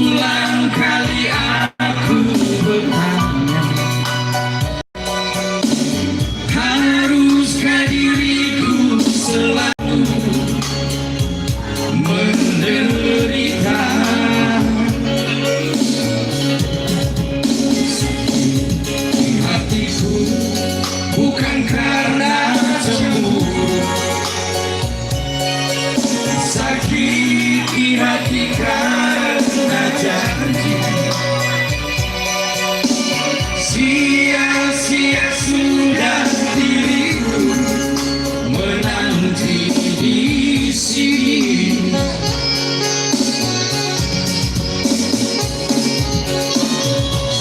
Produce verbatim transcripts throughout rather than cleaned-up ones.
Berulang kali aku bertanya, haruskah diriku selalu menderita? Sakit di hatiku bukan karena cemburu. Sakit di hati karena janji. Sia-sia sudah diriku menanti di sini.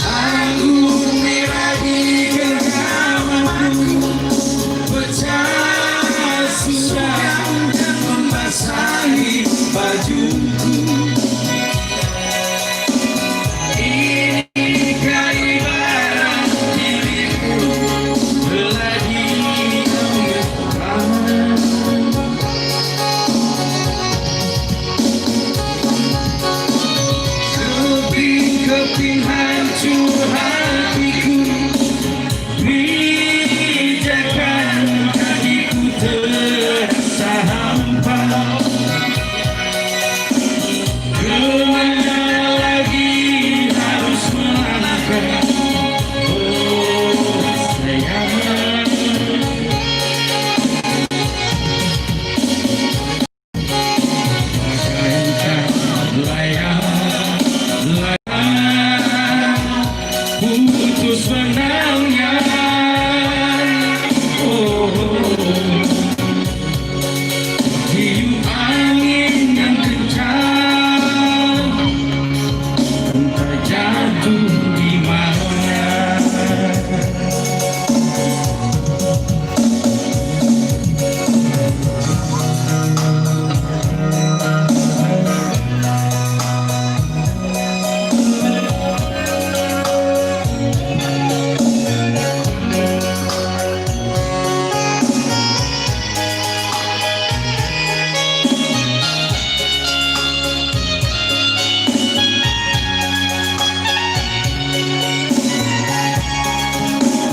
Anggur merah di genggamanku pecah sudah dan membasahi bajuku. Inikah ibarat diriku lagi Keping-keping hancur hatiku, pijakan kakiku terasa hampa. Kemana lagi harus melangkah, oh sayang. Bagaikan layang, layang putus benangnya. Oh, tiup angin yang kencang, entah jatuh di mana.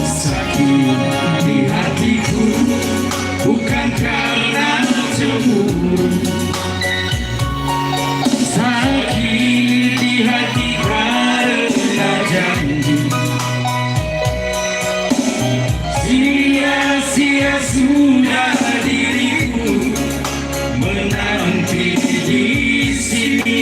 Sakit di hatiku bukan karena cemburu. Sakit di hati karena janji. Sia-sia sudah diriku menanti di sini.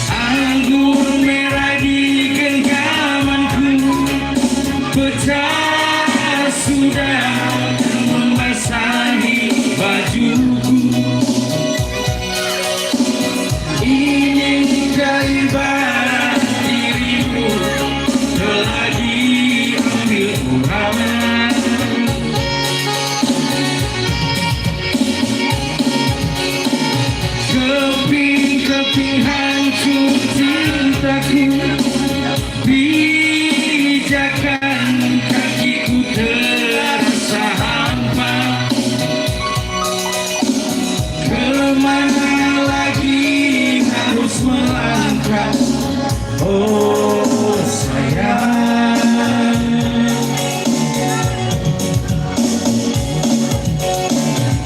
Anggur merah di genggamanku pecah sudah membasahi bajuku. Inikah ibarat dirimu telah diambil orang. Keping-keping hancur cintaku, pijakan kakiku terasa hampa. Kemana lagi harus melangkah, oh sayang.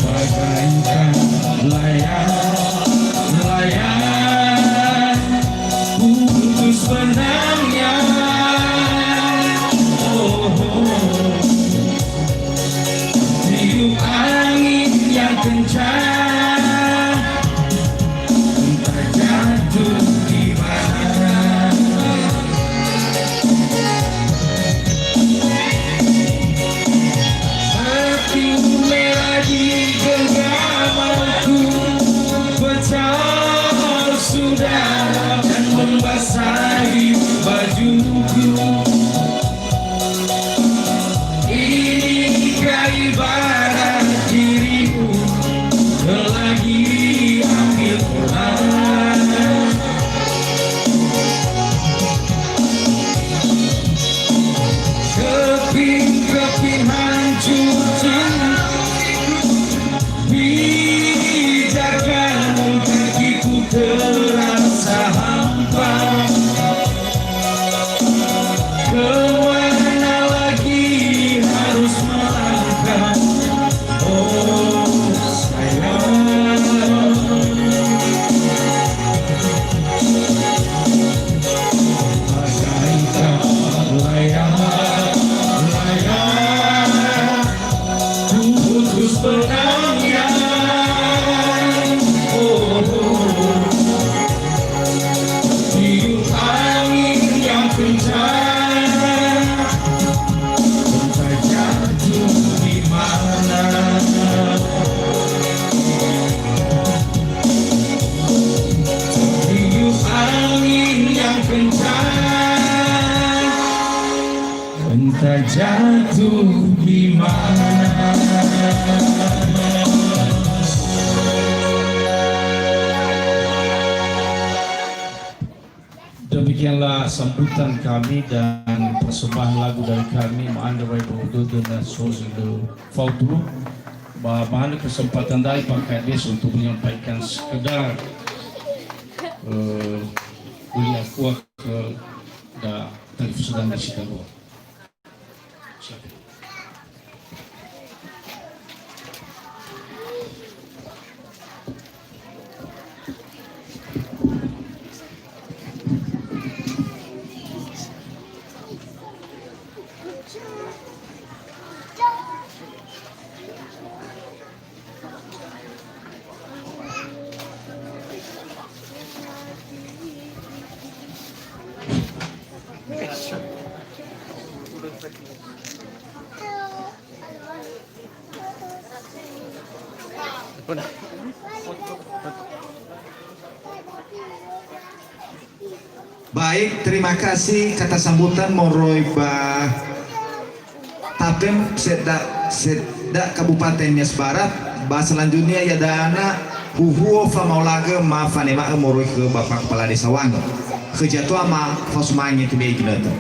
Bagaikan layang, layang putus benangnya. Oh, tiup angin yang kencang, entah jatuh di mana. Hatiku merah di genggamanku, pecah sudah dan membasahi bajuku. Inikah ibarat dirimu Jatuh di mana. Demikianlah sambutan kami dan persembahan lagu dari kami, ma'andrö wa'ebolo dödö na so zi lö fao tulu. Ba ma'andrö kesempatan da'i Pak Kades untuk menyampaikan sekedar, eh, beli aqua ke da talifusöda si darua. Baik, terima kasih kata sambutan moroi ba Tapem Setda, Setda Kabupaten Nias Barat. Ba selanjutnya iada'e huhuo famaulagö ma fanema'ö moroi khö Bapak Kepala Desa Wangö. Khö zatua ma fasumange tebe iginötö.